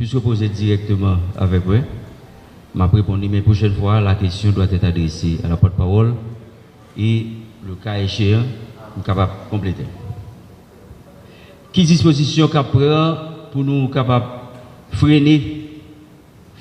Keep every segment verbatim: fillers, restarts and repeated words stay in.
Puiske w poze dirèkteman avèk mwen, m ap reponn li, men pwochèn fwa, la question doit être adressée à la porte-parole et, le cas échéant, m kapab konplete. Ki dispozisyon k ap pran pou nou kapab frennen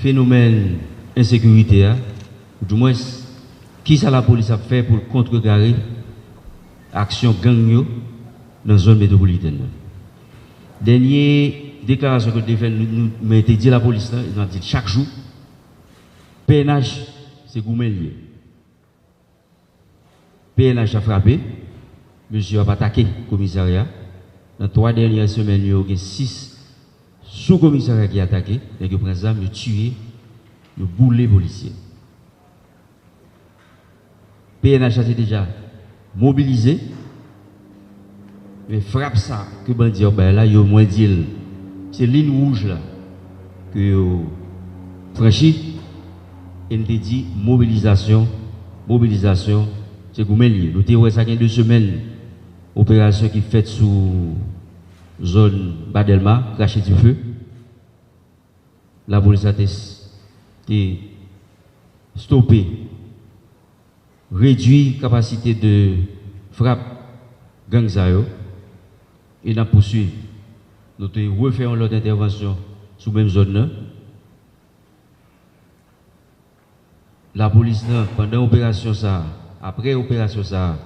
fenomèn ensekirite a, oudimwens, kisa lapolis ap fè pou l kontrekare aksyon gang yo nan zòn metwopolitèn nan? Dènye deklarasyon ke n te fè, nou, nou, mwen te di lapolis la, e n ap di l chak jou, P N H se goumen l ye. P N H ap frape, mesye yo ap atake komisarya. Nan twa dènye semèn yo, gen sis sou komisarya ki atake, nèg yo pran zam, yo tiye, yo boule polisye. P N H la te deja mobilize, men frap sa ke bandi yo ap bay la, yo, mwen di l, se liy wouj la ke yo franchi, e m te di mobilizasyon, mobilizasyon, se goumen l ye. Nou te wè sa gen de semèn, operasyon ki fèt sou zòn Ba Dèlma, krache dife. Lapolis la te, te stope, redui kapasite de frap gang sa yo, e n ap pouswiv. Nou te refè yon lòt entèvansyon sou menm zòn nan. Lapolis lan, pandan operasyon sa a, apre operasyon sa a,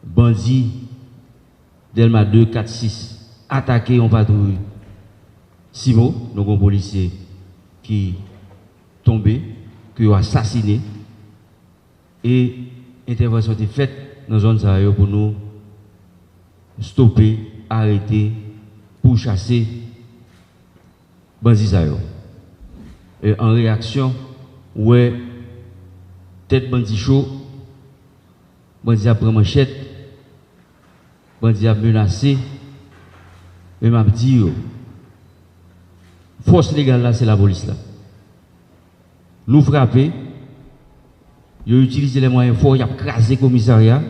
bandi Dèlma de, kat, sis atake yon patwouy Simo, donk yon polisye ki tonbe, ke yo asasine, e entèvansyon te fèt nan zòn sa yo pou nou stope, arete, pouchase bandi sa yo. E an reyaksyon, ou wè tèt bandi cho, bandi ap pran manchèt, bandi ap menase, men m ap di yo, fòs legal la se lapolis la. Nou frape, yo itilize lè mwayen fò, y ap kraze komisarya,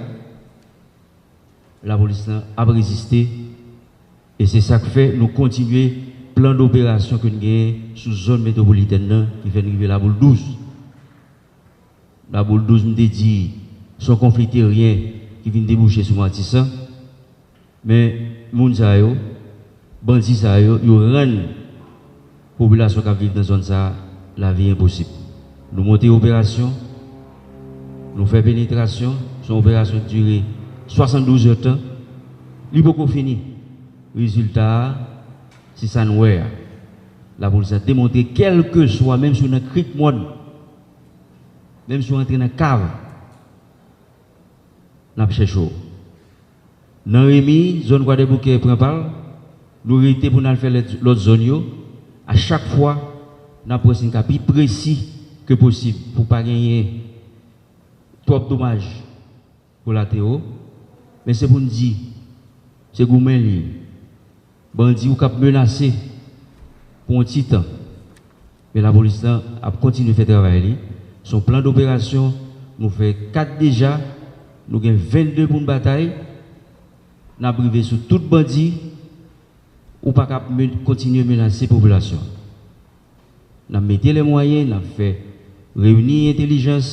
lapolis lan ap reziste, e se sa k fè nou kontinye plan doperasyon ke n genyen sou zòn metwopolitèn nan, ki fè n rive Laboul douz. Laboul douz, m te di, se yon konfli teryen ki vin debouche sou Matisan, men moun sa yo, bandi sa yo, yo rann popilasyon k ap viv nan zòn sa a lavi enposib. Nou monte operasyon, nou fè penetrasyon, se yon operasyon ki dire swasanndouz èdtan, li poko fini. Rezilta a, se sa n wè a. Lapolis la demontre, kèlkeswa, menm si w nan krik mòn, menm si w antre nan kav, n ap chèche w. Nan Remi, zòn Kwadèboukè pran pa l, nou rete pou n al fè lèt, lòt zòn yo. A chak fwa, n ap wè si n ka pi presi ke posib pou pa genyen twòp domaj kolatewo. Men se pou n di, se goumen l ye. Bandi ou k ap menase pou yon ti tan. Men lapolis lan ap kontinye fè travay li. Se yon plan doperasyon, nou fè kat deja, nou gen vennde pou n batay. N ap rive sou tout bandi, ou pa ka ap men-, kontinye menase popilasyon. N ap mete lè mwayen, n ap fè reyini entèlijans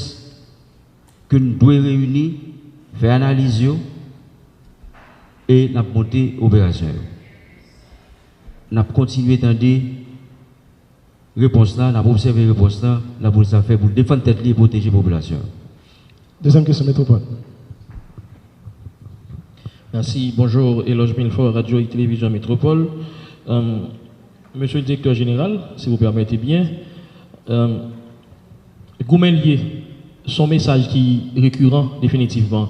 ke n dwe reyini, fè analiz yo, e n ap monte operasyon yo. N ap kontinye tande repons lan, n ap obsève repons lan, lapolis ap fè pou defann tèt li e pwoteje popilasyon an. Dezyèm kesyon, Metropole. Mèsi. Bonjou, Eloge Milfort, Radio et Télévision Métropole. Euh, Monsieur le Directeur Général, si vous permettez bien, euh, goumen l ye, se yon mesaj ki rekiran definitivman.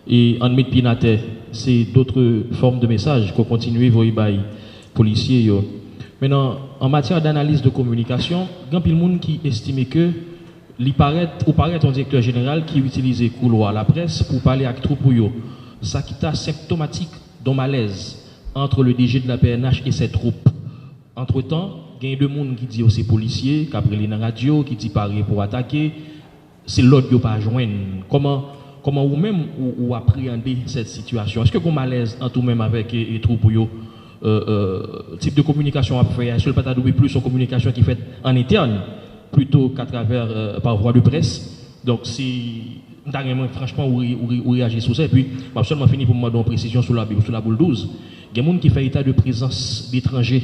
E ann met pye n atè, se dòt fòm de mesaj ke w kontinye voye bay polisye yo. Men nan, an matyè danaliz de kominikasyon, gen anpil moun ki estime ke li parèt, ou parèt yon direktè jeneral ki itilize koulwa laprès pou pale ak twoup ou yo. Sa ki ta senptomatik d'un malaise entre le D G de la P N H et ses troupes. Antretan, gen de moun ki di yo se polisye, k ap rele nan radyo, ki di pare pou atake, se lòd yo pa jwenn. Kòman, kòman ou menm ou, ou apreyande sèt sitiyasyon? Èske gen malèz ant ou menm avèk, e, e, twoup ou yo? euh, euh, tip de kominikasyon w ap fè a, èske l pa ta dwe plis yon kominikasyon ki fèt an entèn plito k atravè, euh, par voie de presse? Donk, si m ta renmen, franchman, ou, re- ou, re- ou reyaji sou sa, epi m ap sèlman fini pou m mande yon presizyon sou la, sou la boule douz. Gen moun ki fè eta de prezans detranje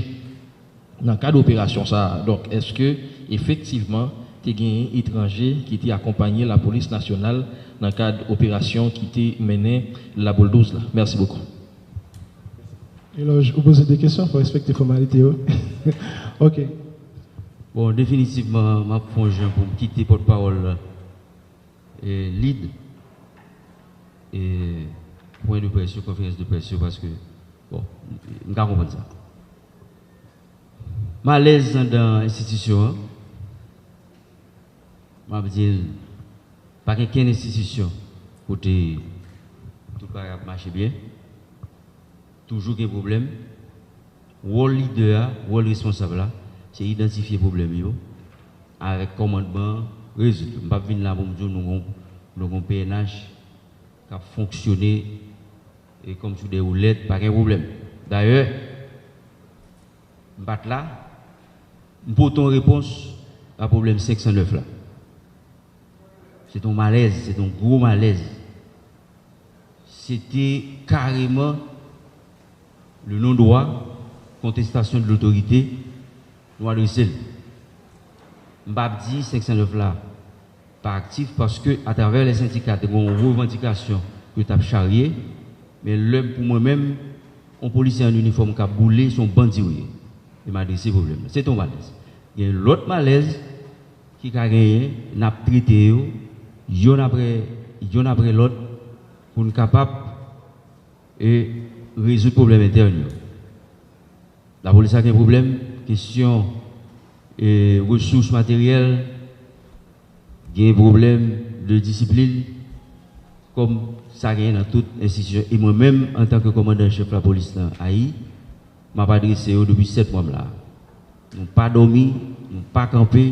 nan kad operasyon sa a. Donk, èske efektivman te genyen etranje ki te akonpanye lapolis nasyonal nan kad operasyon ki te mennen la boule douz la? Mèsi bokou. Elòj, ou poze de kesyon, fò respekte fòmalite yo. Ok. Bon, definitivman, m ap fè yon jan pou m kite pòtpawòl la, e, lib, e, pwen de près yo, konferans de près yo, paske, bon, m ka konprann sa. Malèz anndan enstitisyon an, m ap di l, pa gen kenn enstitisyon kote tout bagay ap mache byen. Toujou gen pwoblèm. Wòl lidè a, wòl responsab la, se idantifye pwoblèm yo avèk kòmandman an, rezoud yo. M p ap vin la pou m di w nou gon, nou gon P N H k ap fonksyone e kòmsi w de woulèt, pa gen pwoblèm. Dayè, m pa t la, m pote yon repons a pwoblèm senk san nèf la. Se te yon malèz, se te yon gwo malèz. Se te kareman le non-droit, contestation de l'autorité, nou adrese l. M p ap di senk san nèf la pa aktif paske atravè lè sendika te gen yon revandikasyon yo t ap charye, men lè pou mwen menm, yon polisye an inifòm k ap boule, se yon bandi w ye. E m adrese pwoblèm nan. Se te yon malèz. Gen lòt malèz ki ka genyen, n ap trete yo yonn apre, yonn apre lòt pou n kapab, e, rezoud pwoblèm entèn yo. Lapolis la gen pwoblèm, kesyon, e, resous materyèl, gen pwoblèm de disiplin, kòm sa genyen nan tout enstitisyon. E mwen menm, antanke kòmandan chèf lapolis nan A I, m ap adrese yo depi sèt mwa m la. Nou pa dòmi, nou pa kanpe.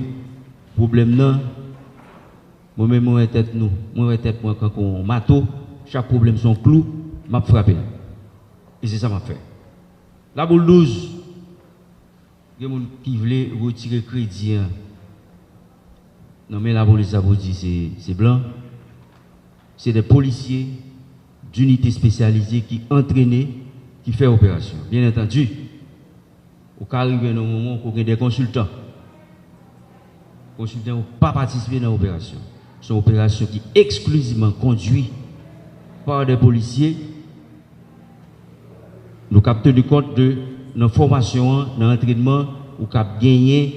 Pwoblèm nan, mwen menm, mwen wè tèt nou, mwen wè tèt mwen kankou yon mato. Chak pwoblèm se yon klou, m ap frape l. E se sa m ap fè. La boule douz, gen moun ki vle retire kredi an nan men lapolis la pou di se, se blan. Se de polisye dinite espesyalize ki antrene, ki fè operasyon. Byen antandi, ou ka rive nan yon moman ou gen de konsiltan. Konsiltan yo pa patisipe nan operasyon. Se yon operasyon ki eksklizivman kondui pa de polisye. Nou k ap teni kont de, nan fòmasyon an, nan antrènman, ou k ap genyen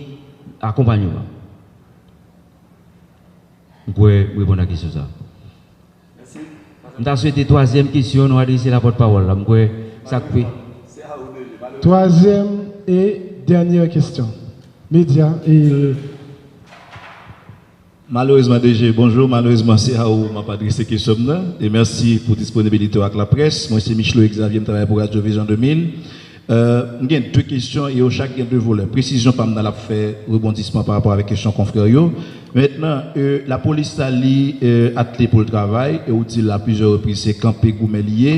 akonpayman. M kwè m reponn a kesyon sa a. M ta swete twazyèm kesyon nou adrese l a pòtpawòl la. M kwè sa k pe. Twazyèm e dènyè kesyon. Medya e Malerezman, D G, bonjou. Malerezman, se a ou m ap adrese kesyon m nan. E mèsi pou disponibilite w ak laprès. Mwen se Michelo Xavier, m travay pou Radyo Vizyon de mil. Euh, m gen de kesyon e yo chak gen de volè. Presizyon pa m nan l ap fè rebondisman pa rapò avèk kesyon konfrè yo. Mentnan, euh, lapolis la, li, euh, atle pou l travay e ou di l a plizyè repriz se kanpe goumen li ye.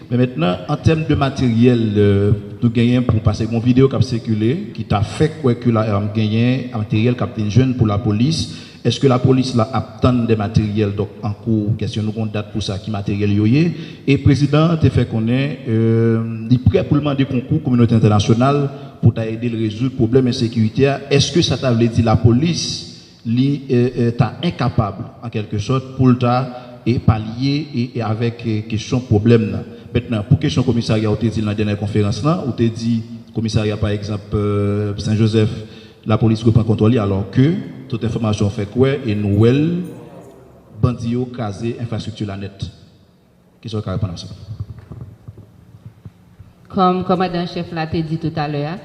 Men mentnan, an tèm de materyèl, euh, nou genyen pou pase yon videyo k ap sikile ki ta fè kwè ke la, euh, genyen materyèl k ap vin jwenn pou lapolis. Èske lapolis la ap tann de materyèl, donk, an kou, èske nou gon dat pou sa, ki materyèl yo ye? E prezidan an te fè konnen, euh, li prè pou l mande konkou kominote entènasyonal pou ta ede l rezoud pwoblèm ensekirite a. Èske sa ta vle di lapolis, li, euh, euh, ta enkapab, an kèlke sòt, pou l ta, e, palye, e, e avèk, e, kesyon pwoblèm nan? Mentnan, pou kesyon komisarya, ou te di l nan dènyè konferans lan, ou te di komisarya, pa egzanp, euh, Sen Jozèf, lapolis reprann kontwòl li, alò ke tout enfòmasyon fè kwè, e nou wè l, bandi yo kraze enfrastrikti la nèt. Kisa w ka reponn a sa? Kòm kòmandan an chèf la te di toutalè a,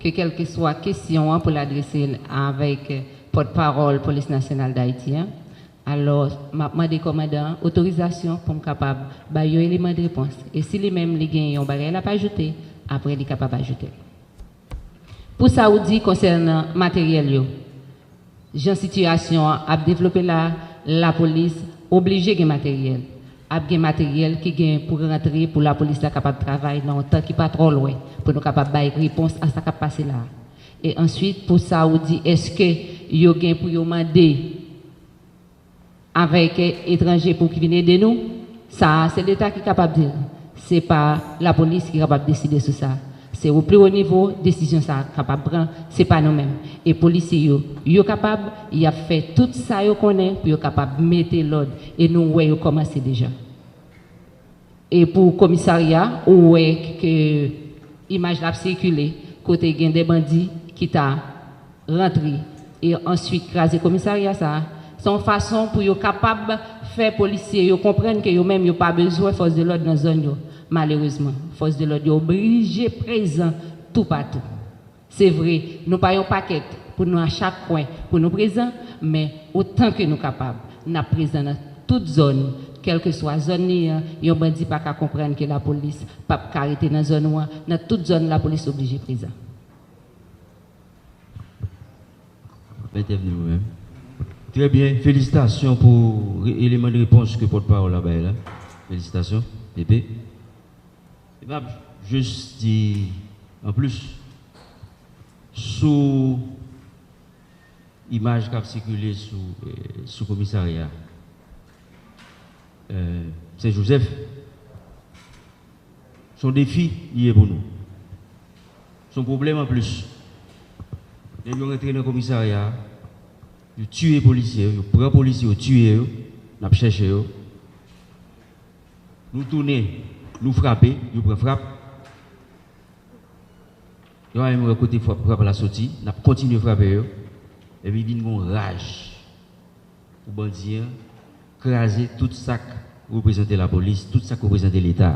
ke kèlkeswa kesyon an pou l adrese l avèk pòtpawòl Polis Nasyonal d Ayiti an, alò, m ap mande kòmandan an otorizasyon pou m kapab bay yon eleman de repons. E si li menm li gen yon bagay l ap ajoute, apre li kapab ajoute l. Pou sa ou di konsènan materyèl yo, jan sitiyasyon an ap devlope la, lapolis oblije gen materyèl. ap gen materyèl ki gen pou rantre pou lapolis la kapab travay nan yon tan ki pa twò lwen, pou nou kapab bay repons a sa k ap pase la a. E answit, pou sa ou di, èske yo gen pou yo mande avèk etranje pou ki vin ede nou, sa a, se Leta ki kapab di l. Se pa lapolis ki kapab deside sou sa. Se o pli wo nivo desizyon sa a kapab pran, se pa nou menm. E polisye yo, yo kapab, y ap fè tout sa yo konnen pou yo kapab mete lòd, e nou wè yo kòmanse deja. E pou komisarya, ou wè ke imaj la ap sikile, kote gen de bandi ki ta rantre e answit kraze komisarya sa a, se yon fason pou yo kapab fè polisye yo konprann ke yo menm yo pa bezwen fòs de lòd nan zòn yo. Malerezman, fòs de lòd yo oblije prezan toupatou. Se vre, nou pa yon pakèt pou nou a chak kwen pou nou prezan, men otan ke nou kapab, n ap prezan nan tout zòn, kèlkeswa zòn li an, yon bandi pa ka konprann ke lapolis p ap ka rete nan zòn ou an, nan tout zòn lapolis oblije prezan. Ap entèvni mwen menm. Trè byen, felisitasyon pou re- eleman de repons ke pòtpawòl la bay la. Felisitasyon, Pepe. E m ap jis di anplis sou imaj k ap sikile sou, eh, sou komisarya, eh, Sen Jozèf. Se yon defi li ye pou nou. Se yon pwoblèm anplis. Nèg yo rantre nan komisarya a, yo tiye polisye yo, yo pran polisye yo, tiye yo, n ap chèche yo. Nou tounen, nou frape, yo pran frap. Yo pa menm wè kote frap, frap la soti, n ap kontinye frape yo. Epi vin gon raj pou bandi an kraze tout sa k reprezante lapolis, tout sa k reprezante Leta.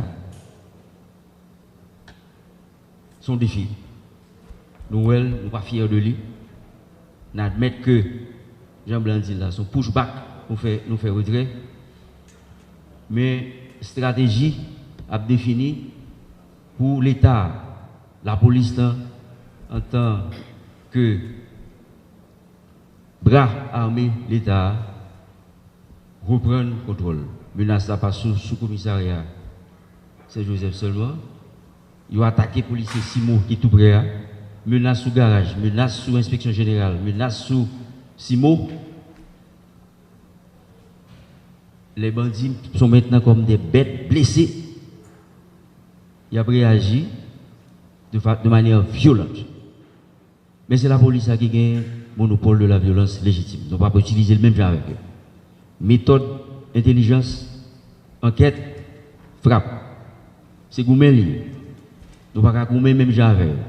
Se yon defi. Nou wè l, nou pa fyè de li. N admèt ke, jan Blan di l la, se yon pushback, nou fè, nou fè retrè. Men estrateji ap defini pou Leta, lapolis lan, antan ke bra ame Leta a, reprann kontwòl. Menas la pa sou, sou komisarya Sen Jozèf sèlman. Yo atake polisye Simo ki tou prè a. Menas sou garaj, menas sou enspeksyon jeneral, menas sou Simo. Les bandits sont maintenant comme des bêtes blessées. Y ap reyaji de, fa- de manière violente. Men se lapolis la ki gen monopòl de la vyolans lejitim. Nou p ap itilize l menm jan avèk yo. Metòd, entèlijans, ankèt, frap. Se goumen li ye. Nou pa ka goumen menm jan avè yo.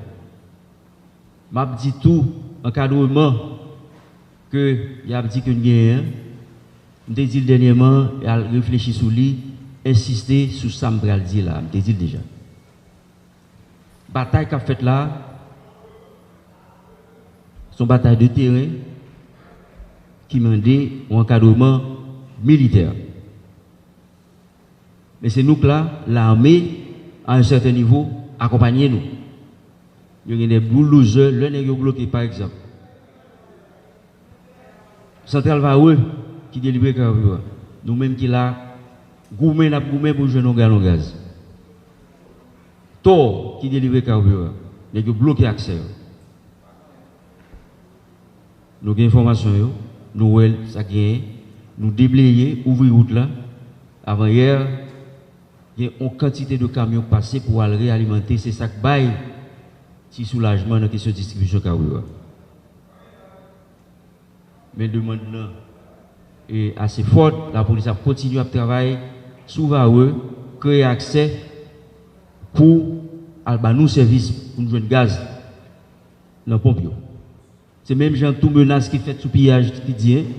M ap di tou, ankadreman ke y ap di ke n genyen an, m te di l dènyèman, e al reflechi sou li, ensiste sou sa m pral di la, m te di l deja. Batay k ap fèt la a, se yon batay de teren ki mande yon ankadreman militè. Men se nou k la, lame, a yon sèten nivo, akonpanye nou. Yo gen de bulldozer, lè nèg yo bloke, pa egzanp, Santral Varreux ki delivre kabiran. Nou menm ki la, goumen n ap goumen pou jwenn yon galon gaz. Thor ki delivre kabiran. Nèg yo bloke aksè yo. Nou gen enfòmasyon yo, nou wè sa k genyen, nou debleye, ouvri wout la. Avan yè, gen yon kantite de kamyon k pase pou al reyalimante, se sa k bay ti soulajman nan kesyon distribisyon kabiran. Men demann nan e ase fòt, lapolis ap kontinye ap travay sou Varreux, kreye aksè pou al ba nou sèvis pou n jwenn gaz nan ponp yo. Se menm jan tou menas ki fèt sou piyaj Fidyen,